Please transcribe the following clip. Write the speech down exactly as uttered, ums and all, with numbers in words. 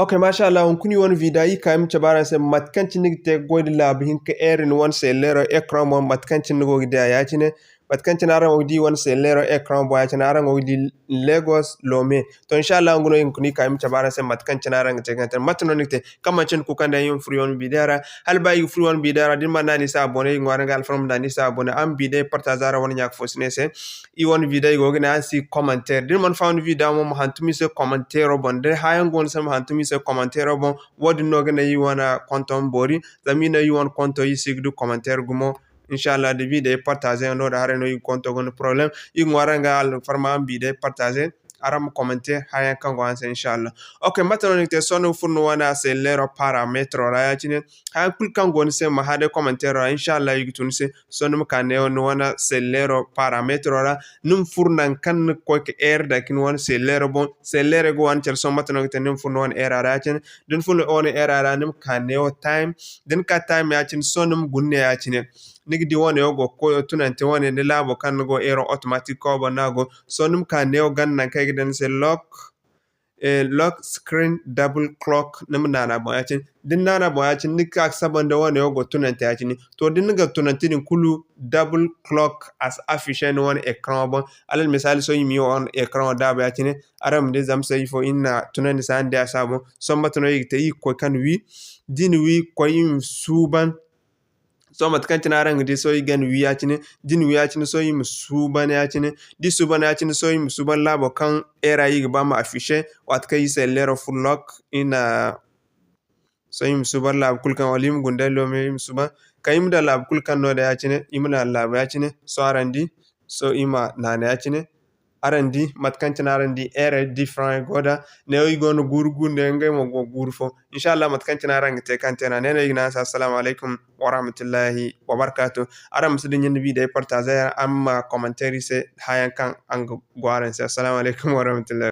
Ok, masha Allah, hunkuna iri wane video, iri ka iri ma cabe araŋ se mate kaŋ cine ni ga te goy da laabu hinka ere ni wane selleero ecran boŋ, mate kaŋ cine ni go ga di a ya-cine. Mate kaŋ cine araŋ go ga di wane selleero ecran boŋ ya-cine, araŋ go ga di Lagos Lome. To, insha Allah, hunkuna iri ka iri ma cabe araŋ se mate kaŋ cine araŋ ga te kaŋ te. Mate no ni ga te kaŋ manci ni kuukandiyaŋ iri ma furo iri wane video ra. Hala ba iri ga furo iri wane video ra, da ni mana naŋ a ni se abonné, iri ga ŋwaaray ni ga alfarma naŋ a ni se abonné. Araŋ ma video partager araŋ wane ɲa-ka-fo-sinay se. Iri wane video iri go ga ne araŋ si commentaire. Da ni mana faham ni video mo, ma hantum iri se commentaire boŋ. Da hãayaŋ go ni se, ma hantum iri se commentaire boŋ. Wo-din no ga naŋ iri wane konto ma boori. Zama iri ne iri wane konto iri si ga du commentaire gumo. Insha Allah, da video partager yaŋ no da haray no iri ga konto gonda problème. Iri ga ŋwaaray araŋ ga alfarma araŋ ma video partager. Araŋ ma commenter hãayaŋ kaŋ go araŋ se, insha Allah. Ok, mate no ni ga te? Sohõ ni ga furo ni wane selleero parametro ra ya-cine. Hãayaŋ kulu kaŋ go ni se, ma hã day commentaire ra, insha Allah, iri ga tun ni se. Sohõ ni ma ka neewo ni wane selleero parametro ra, ni ma furo nangu kaŋ ni ga koy ka ere dake ni wane selleero boŋ. Selleero ga waani care, sohõ mate no ni ga te? Ni ma furo ni wane ere ra ya-cine. Da ni furo ni wane ere ra, ni ma ka neewo time. Da ni ka time ya-cine, sohõ ni ma guna ne ya-cine. Ni ga di wane wo go ga koy tunante wane, ni laabo kaŋ ni go ere automatique wo boŋ no a go. Sohõ ni ma ka neewo ganda nangu kaŋ i ga daŋ ni se lock, eh, lock screen double clock, ni ma naana boŋ ya-cine. Da ni naana boŋ ya-cine, ni ga ka ga saba nda wane wo go tunante ya-cine. To, da ni ga tunante din kulu, double clock a si afficher ni wane ecran wo boŋ. Alal misali, sohõ iri ma iri wane ecran wo daabu ya-cine. Araŋ ma di zama se ifo iri na tunandi se araŋ di a si a boŋ. Sohõ mate no iri ga te? Iri ga koy kaŋ wi. Da iri na wi koy, iri ma suuban. Sohõ mate kaŋ cine araŋ ga di, sohõ iri ga ni wi ya-cine. Da iri na wi ya-cine, sohõ iri ma suuban ya-cine. Da iri suuban ya-cine, sohõ iri ma suuban laabo kaŋ ere iri ga ba ma afficher. Waati kaŋ iri selleero furo lock, iri na, sohõ iri ma suuban laabu kulu kaŋ, wala iri ma guna day Lome, iri ma suuban. Kaŋ iri ma daŋ laabu kulu kaŋ no day ya-cine, iri ma naana laabu ya-cine. Sohõ araŋ di, sohõ iri ma naana ya-cine. Araŋ di mate kaŋ cine araŋ di ere different go da. Neewo i go no guuru guuru, ne ngey mo go guuru fo. Insha Allah, mate kaŋ cine araŋ ga te kaŋ te no, ne no i ga ne araŋ se assalamu alaykum warahmatullahi wabarakatuh. Araŋ ma si dinya ni video partager yaŋ, araŋ ma commenter iri se hãayaŋ kaŋ araŋ ga go araŋ se. Assalamu alaykum warahmatullahi.